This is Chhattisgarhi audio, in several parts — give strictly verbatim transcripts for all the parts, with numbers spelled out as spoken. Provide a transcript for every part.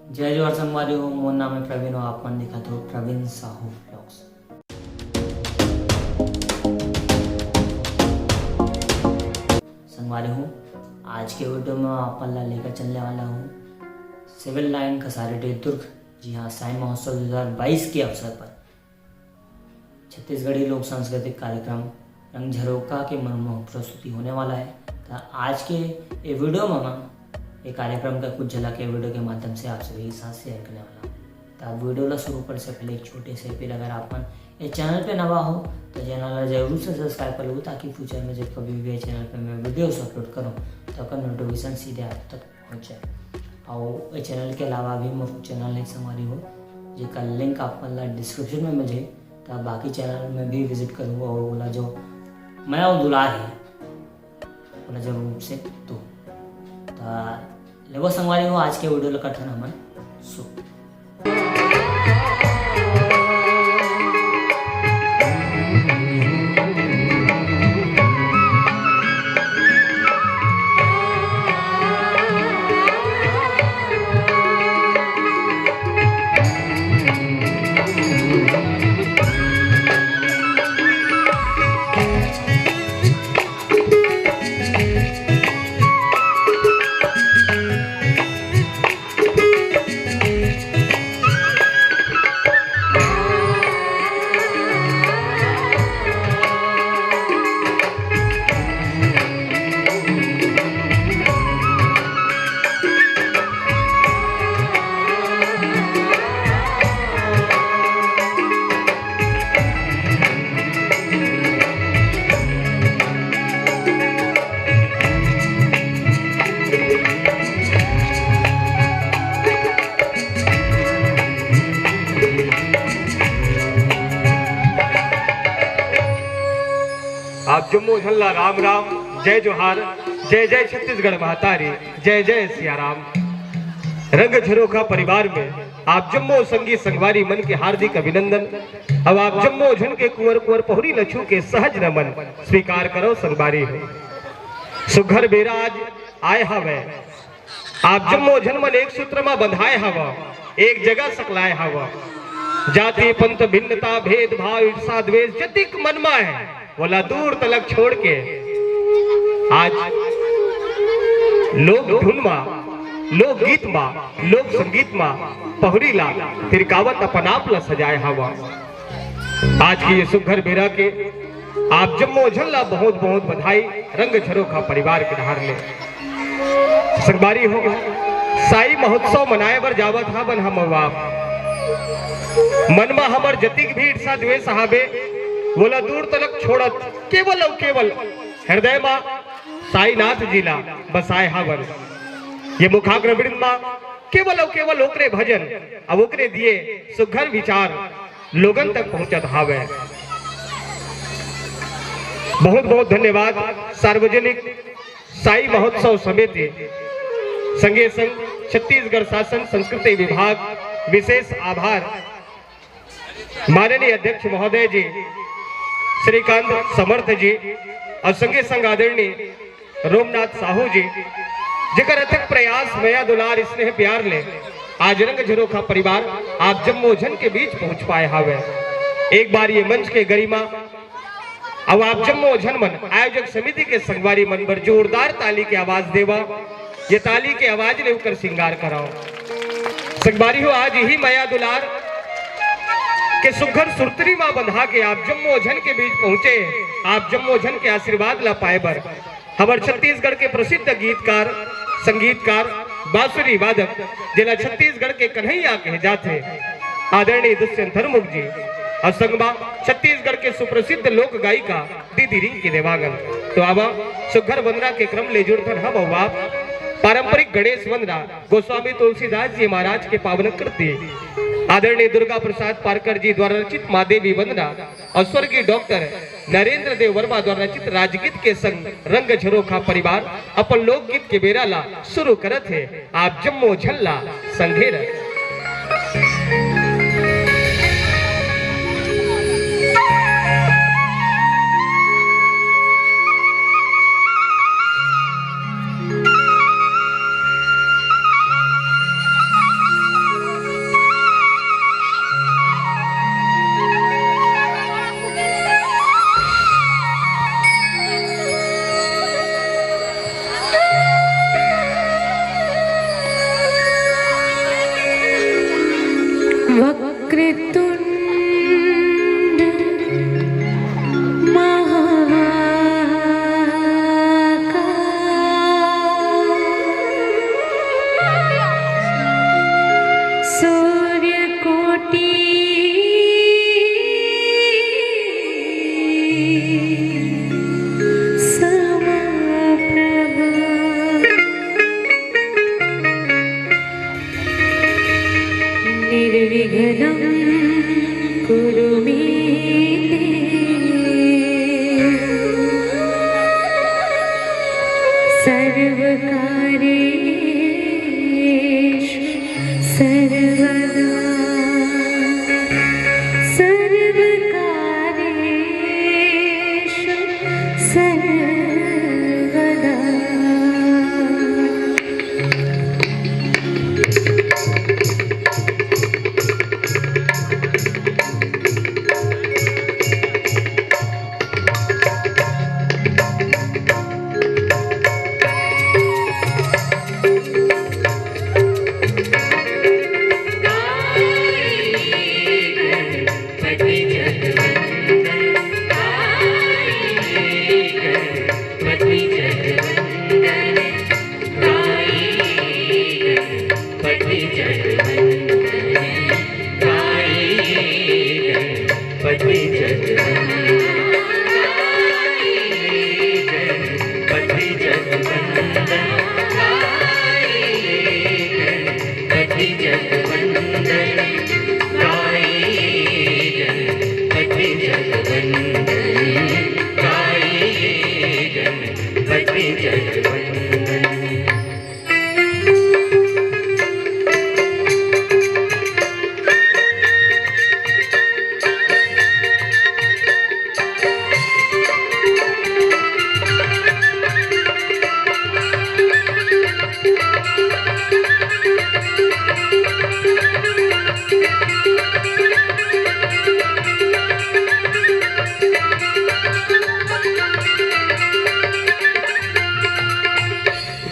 जय जोहार संगवारी हो, मोर नाम है प्रवीण और आप मन देखत हो प्रवीण साहू vlogs। संगवारी हो, आज के video में आप मन ला लेकर चलने वाला हूँ सिविल लाइन कसारी डेढ़ दुर्ग। जी हाँ, साई महोत्सव दो हज़ार बाईस के अवसर पर छत्तीसगढ़ी लोक सांस्कृतिक कार्यक्रम रंग झरोखा के मनमोहक प्रस्तुति होने वाला है। तो आज के ये video में हम ये कार्यक्रम का कुछ झलक ये video के माध्यम से आप सभी के साथ share करने वाला हूँ। तो आप video ला शुरू करे से पहले एक छोटे से appeal, अगर आप मन ये channel पे नवा हो तो channel ला जरूर से subscribe कर लो, ताकि future में जब कभी भी ये channel पे मैं videos upload करूँ तो आपका notification सीधे आप तक पहुँच जाए। और ये channel के अलावा भी मोर channel है संगवारी हो, जेकर link आप मन ला description में मिल जाए। तो बाकी channel में भी visit करूँ और ओला जो मया और दुलार है, ओला जरूर से दो। तो लेवो संगवारी हो, आज के video ला करथन हमन शुरू। आप जम्मो झन ला राम राम, जय जोहार, जय जय छत्तीसगढ़ महतारी, जय जय सिया राम। रंग झरोखा परिवार में आप जम्मो संगी संगवारी मन के हार्दिक अभिनंदन। अब आप जम्मो झन के कुंवर कुंवर पहुरी ल छू के सहज नमन स्वीकार करो संगवारी हो। सुघर बेरा आज आए हवय, आप जम्मो झन मन एक सूत्र म बंधाए हव, एक जगह सकलाए हव। जाति पंथ भिन्नता भेदभाव ईर्षा द्वेष जतिक मन म हे, ओला दूर तलक छोड़ के आज लोक धुन म, लोकगीत म, लोक संगीत म पहुरी ला थिरकावत अपन आप ला सजाए हव। आज के ये सुघर बेरा के आप जम्मो झन ला बहुत बहुत बधाई, रंग झरोखा परिवार के डहार ले। संगवारी हो, साई महोत्सव मनाए बर जावत हावन हम अउ आप। मन म हमर जतिक भी ईर्षा द्वेष हावे, वोला दूर तलक छोड़त केवल अउ केवल हृदय म साईनाथ जी ला बसाए हावन। ये मुखाग्र वृंद म केवल अउ केवल ओकरे भजन अउ ओकरे दिए सुघर विचार लोगन तक पहुंचत हावय। बहुत बहुत धन्यवाद सार्वजनिक साई महोत्सव समिति, संगे संग छत्तीसगढ़ शासन संस्कृति विभाग, विशेष आभार माननीय अध्यक्ष महोदय जी श्रीकांत समर्थ जी अउ संगे संग आदरणीय रोमनाथ साहू जी, जेकर अथक प्रयास, मया, दुलार, स्नेह, प्यार ले आज रंग झरोखा परिवार आप जम्मो झन के बीच पहुंच पाए हावय। एक बार ये मंच के गरिमा अउ आप जम्मो झन मन आयोजक समिति के संगवारी मन बर जोरदार ताली के आवाज देवा। ये ताली के आवाज ले ओकर श्रृंगार कराओ। संगवारी हो, आज इही मया दुलार के सुघर सुरतरी मा बंधा के आप जम्मो झन के बीच पहुंचे, आप जम्मो झन के आशीर्वाद ला पाए बर हमर छत्तीसगढ़ के प्रसिद्ध गीतकार, संगीतकार, बांसुरी वादक, जेला छत्तीसगढ़ के कन्हैया कहे जाथे, आदरणीय दुष्यंत धर्मुख जी अउ संगमा छत्तीसगढ़ के सुप्रसिद्ध लोक गायिका दीदी रिंकी देवांगन। तो आवा, सुघर वंदना के क्रम ले जुड़थन हम अउ आप। पारंपरिक गणेश वंदना गोस्वामी तुलसीदास जी महाराज के पावन कृति, आदरणीय दुर्गा प्रसाद पारकर जी द्वारा रचित माँ देवी वंदना अउ स्वर्गीय डॉक्टर नरेंद्र देव वर्मा द्वारा रचित राजगीत के संग रंग झरोखा परिवार अपन लोकगीत के बेरा ला शुरू करत हे। आप जम्मो झन ला संघेरत। वक्रतुंड महाकाय सूर्यकोटि समप्रभा। निर्विघ्नं कुरु मे देव सर्वकार्येषु सर्वदा। सर्वकार्येषु सर्वदा।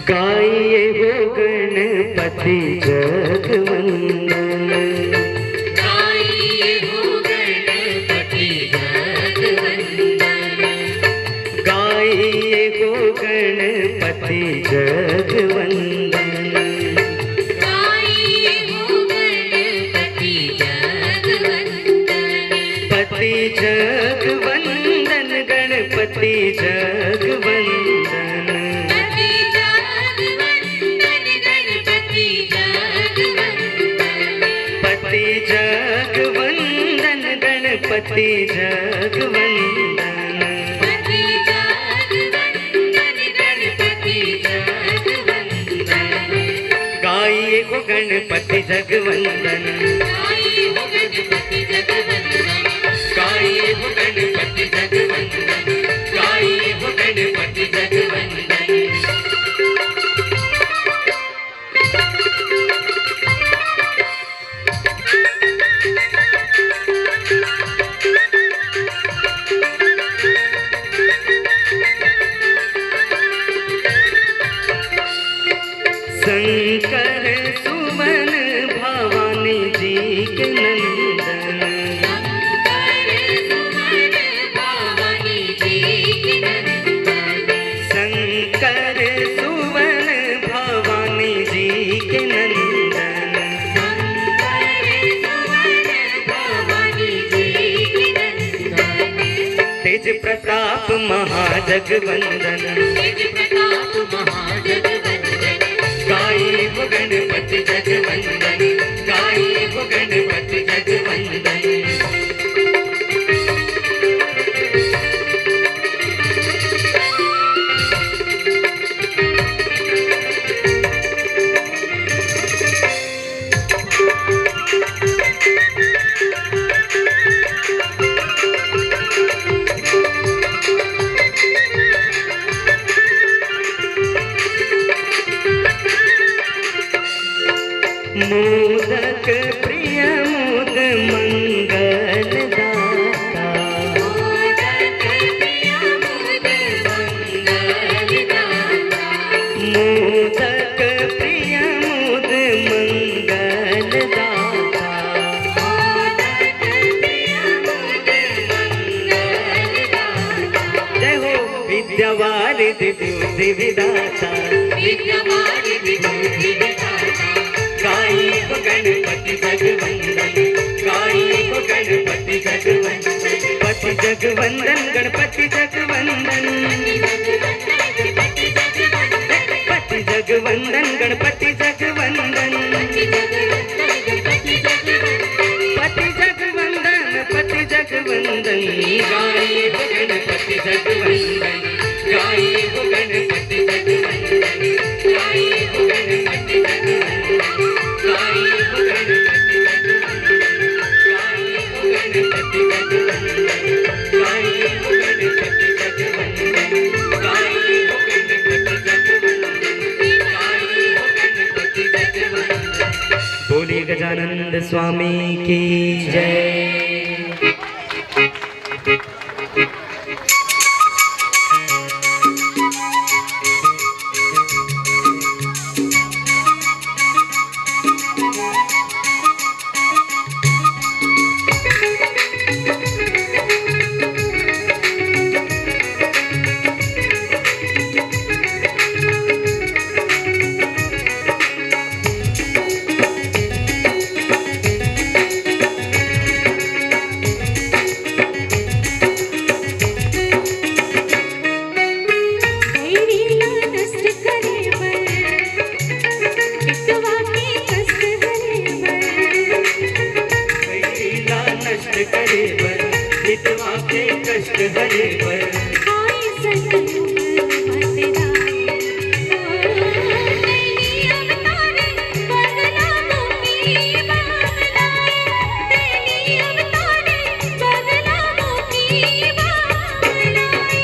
गाइए हो गणपति जगवंदन। गाइए हो गणपति जगवंदन। गाइए हो गणपति जगवंदन। गाइए हो गणपति जगवंदन। पति जगवंदन गणपति जगवंदन। पति जगवंदन गणपति जगवंदन। पति जगवंदन गणपति जगवंदन। पति जगवंदन गणपति जगवंदन। गाइए हो गणपति जगवंदन। गाइए हो गणपति जगवंदन। गाइए हो गणपति जगवंदन। गाइए हो गणपति जगवंदन। शंकर सुवन भवानी जी के नंदन। शंकर सुवन भवानी जी के नंदन। शंकर सुवन भवानी जी के नंदन। शंकर सुवन भवानी जी के नंदन। तेज प्रताप महाजगवंदन। तेज प्रताप महाजगवंदन। गाइए हो गणपति जगवंदन। गाइए हो गणपति जगवंदन। मोदक प्रिय मोद मंगल दाता। मोदक प्रिय मोद मंगल दाता। मोदक प्रिय मोद मंगल दाता। विधाता, विद्या मालिनी विधाता, गाइब गणपति जगवंदन, गाइब गणपति जगवंदन, पति जगवंदन, गणपति जगवंदन, पति जगवंदन, गणपति जगवंदन, पति जगवंदन, पति जगवंदन, गाइब गणपति जगवंदन, गाइब गणपति जगवंदन, गाइब गणपति जगवंदन, गाइब गणपति जगवंदन, गाइब गणपति जगवंदन, गाइब गणपति जगवंदन, गाइब गणपति जगवंदन, गाइब गणपति जगवंदन। बोलिए गजानंद स्वामी की जय। बैरी ला नष्ट करे बर, मितवा के कष्ट हरे बर। बैरी ला नष्ट करे बर, मितवा के कष्ट हरे बर। आए सतयुग मंडराए, ओ, नैनी अवतारे पगला मुखी बाम लाए, नैनी अवतारे पगला मुखी बाम लाए।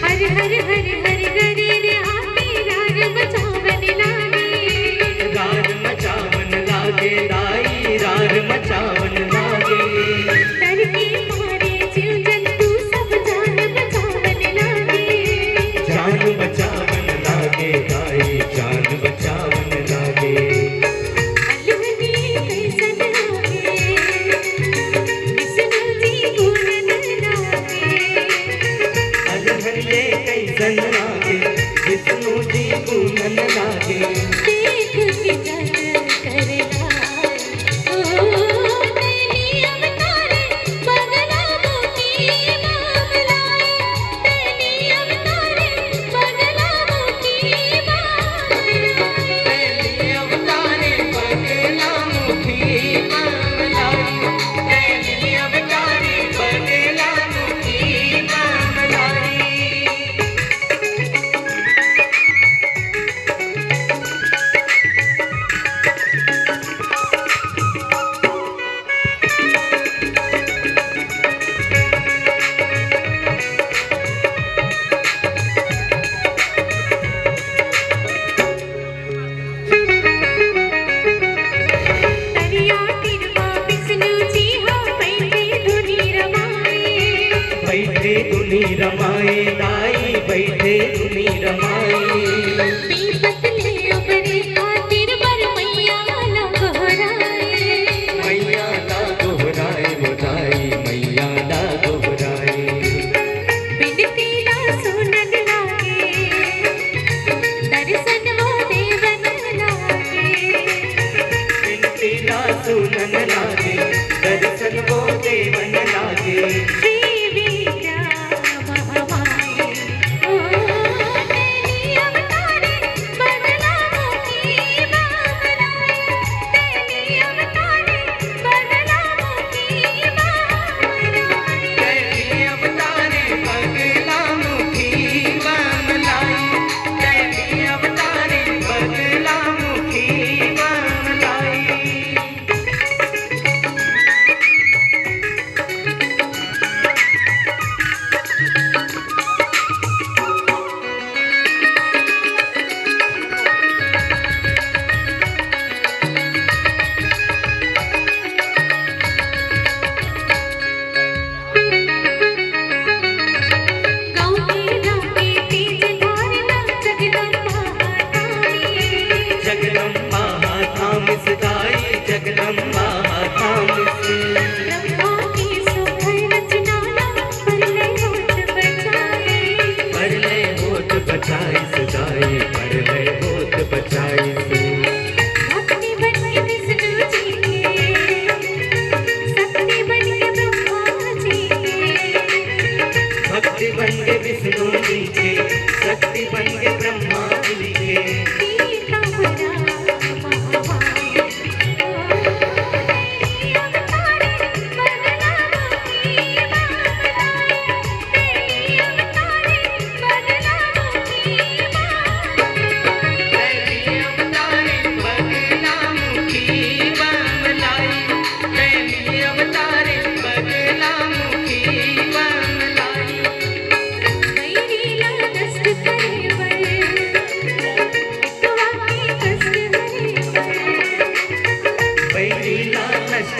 हर हर हर हर गरी रे आके रार मचावन लागे। रार मचावन लागे दाई, रार मचावन लागे। डर के मारे जीव जंतु सब जान बचावन लागे। जान बचावन लागे दाई, जान बचावन लागे। अलहनी कैसन लागे, विष्णु जी गुणन लागे। अलहन ये कैसन लागे, विष्णु जी गुणन लागे। देख के जल कर लाए, ओ नैनी अवतारे पगला मुखी बाम लाए। नैनी अवतारे पगला मुखी बाम लाए।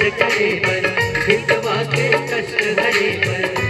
करे बर, हितवा के कष्ट हरे बर।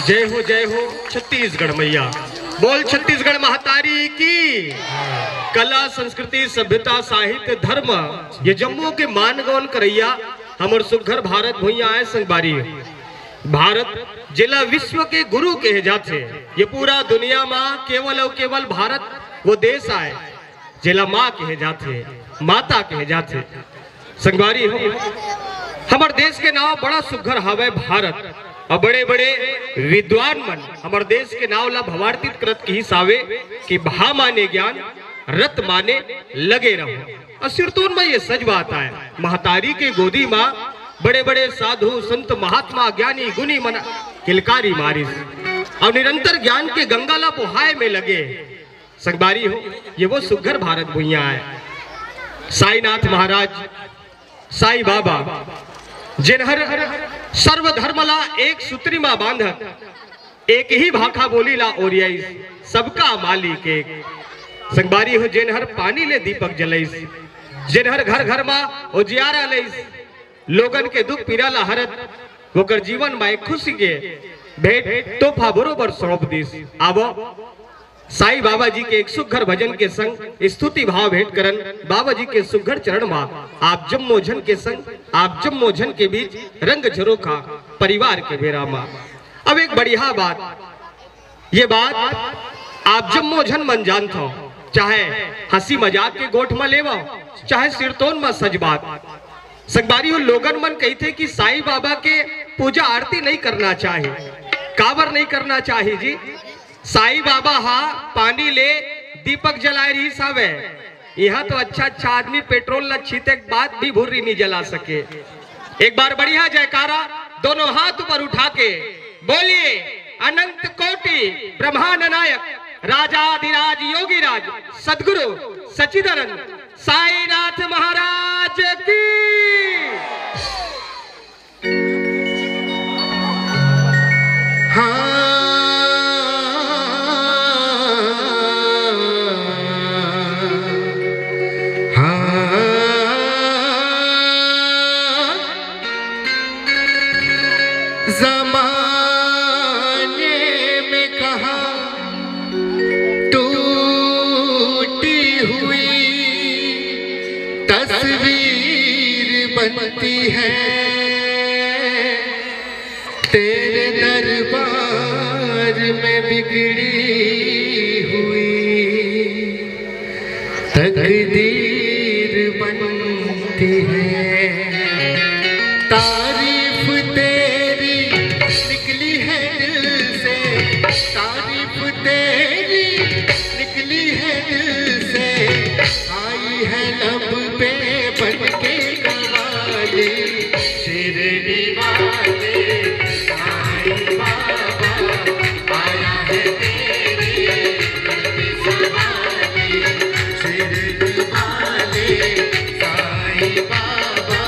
जय हो, जय हो छत्तीसगढ़ मैया। बोल छत्तीसगढ़ महतारी की। कला, संस्कृति, सभ्यता, साहित्य, धर्म, ये जम्मो के मान गौन करैया हमर सुघर भारत भुइयां आय संगवारी। भारत जेला विश्व के गुरु कहे जाथे, ये पूरा दुनिया मा केवल अउ केवल भारत वो देश आय जेला माँ कहे जाथे, माता कहे जाथे। संगवारी हो, हमर देश के नाव बड़ा सुघर हावय भारत, अउ बड़े-बड़े विद्वान मन हमर देश के नाव ला भावार्थित करत किहिस हावे कि भा माने ज्ञान, रत माने लगे रहो। अउ सिरतोन म ये सच बात आय, महतारी के गोदी म बड़े-बड़े साधु, संत, महात्मा, ज्ञानी, गुनी मन किलकारी मारिस अउ निरंतर ज्ञान के गंगा ला बोहाय में लगे। संगवारी हो, ये वो सुघर भारत भुइयां आय। साईनाथ महाराज, साईं बाबा, जेन हर सर्व धर्म ला एक सूत्री मा बांधत, एक ही भाखा बोली ला ओरियाइस, सबका मालिक एक। संगवारी हो, जेन हर पानी ले दीपक जलाइस, जेन हर घर घर मा उजियारा लाइस, लोगन के दुख पीरा ला हरत, ओकर जीवन मा एक खुशी के भेंट तोहफा बरोबर सौंप दिस। आवो, साईं बाबा जी के एक सुघर भजन के संग स्तुति भाव भेंट करन, बाबा जी के सुघर चरण मा आप जम्मो झन के संग, आप जम्मो झन के बीच रंग झरोखा परिवार के बेरा मा। अब एक बढ़िया बात, ये बात आप जम्मो झन मन जानथव, चाहे हंसी मजाक के गोठ मा लेवव, चाहे सिरतोन मा सच बात। संगवारी हो, लोगन मन कहिथे कि साईं बाबा के पूजा आरती नहीं करना चाही। काबर नहीं करना चाही जी? साईं बाबा हा पानी ले दीपक जलाए रहिस हावय। इहां तो अच्छा अच्छा आदमी पेट्रोल ला छीते के बाद भी भुर्री नहीं जला सके। एक बार बढ़िया जयकारा दोनों हाथ ऊपर उठा के बोलिए, अनंत कोटि ब्रह्मांड नायक राजाधिराज योगीराज सदगुरु सच्चिदानंद साईनाथ महाराज की। हाँ, हाँ, जमाने में कहा टूटी हुई तस्वीर बनती है, तेरे दरबार में बिगड़ी हुई तकदीर बनती है। तारीफ तेरी निकली है दिल से, तारीफ तेरी निकली है दिल से, आई है लब पे बन के कवाली। शिरडी वाले साईं बाबा, आया है तेरे दर पे सवारी। शिरडी वाले साईं बाबा,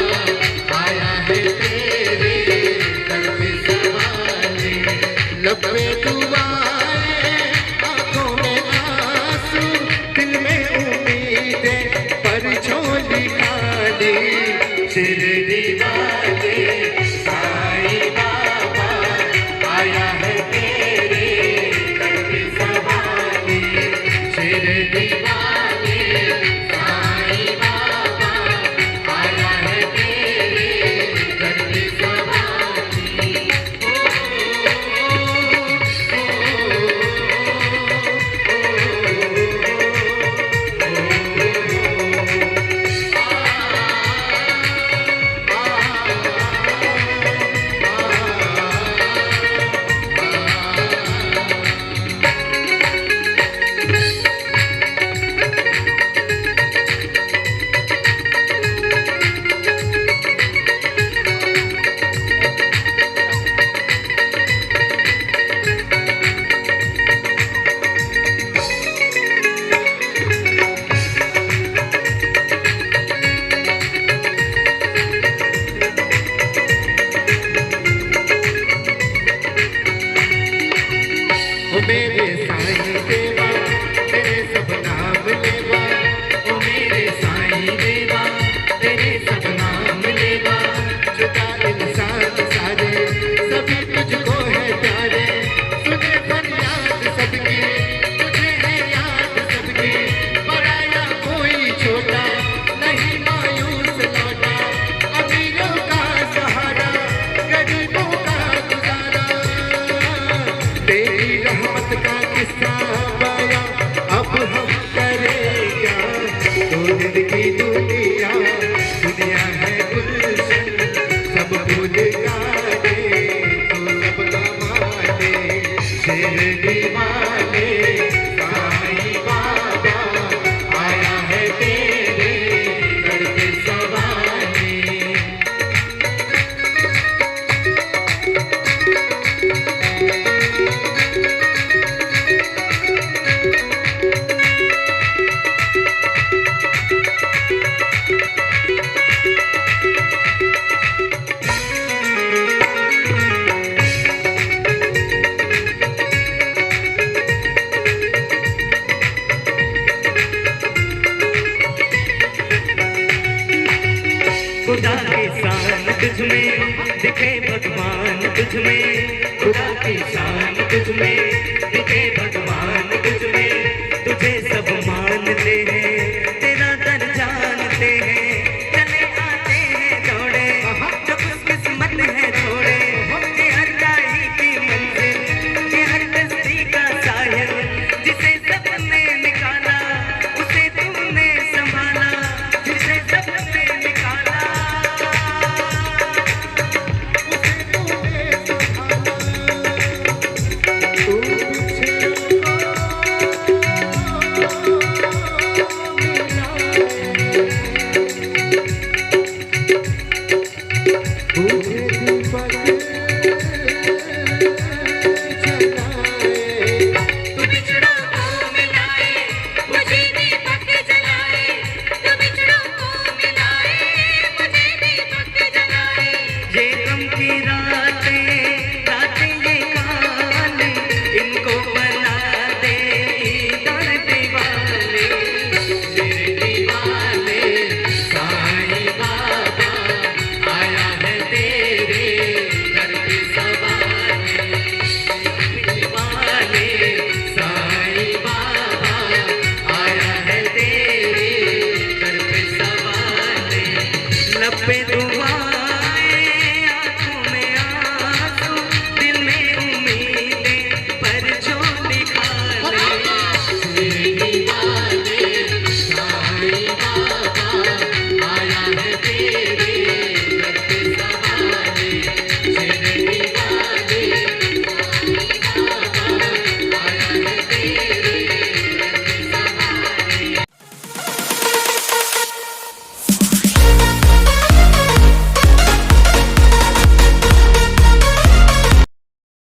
आया है तेरे दर पे सवारी। लब पे दुआएं, आंखों में आंसू, दिल में उम्मीदें, पर झोली खाली। शिरडी वाले साईं बाबा, आया है तेरे दर पे सवारी। शिरडी वाले साईं बाबा, आया है तेरे दर पे सवारी। मेरे साईं देवा, तेरे सब नाम लेवा, ओ मेरे साईं देवा, तेरे सब नाम लेवा। जुदा इंसान सारे, सभी तुझको है प्यारे। सुने फरियाद सबकी, तुझे है याद सबकी। पराया कोई छोटा, नहीं मायूस लौटा। अमीरों का सहारा, गरीबों का गुजारा। तेरी रहमत का किस्सा पाया, अब हम करें क्या? दो दिन की दुनिया, दुनिया है गुलशन, सब भूल जाने, तू सबका माने, शेर दीवाने, साईं बाबा आया है तेरे दर पे सवारी। खुदा की शान तुझ में, दिखे भगवान तुझ में। खुदा की शान तुझ में,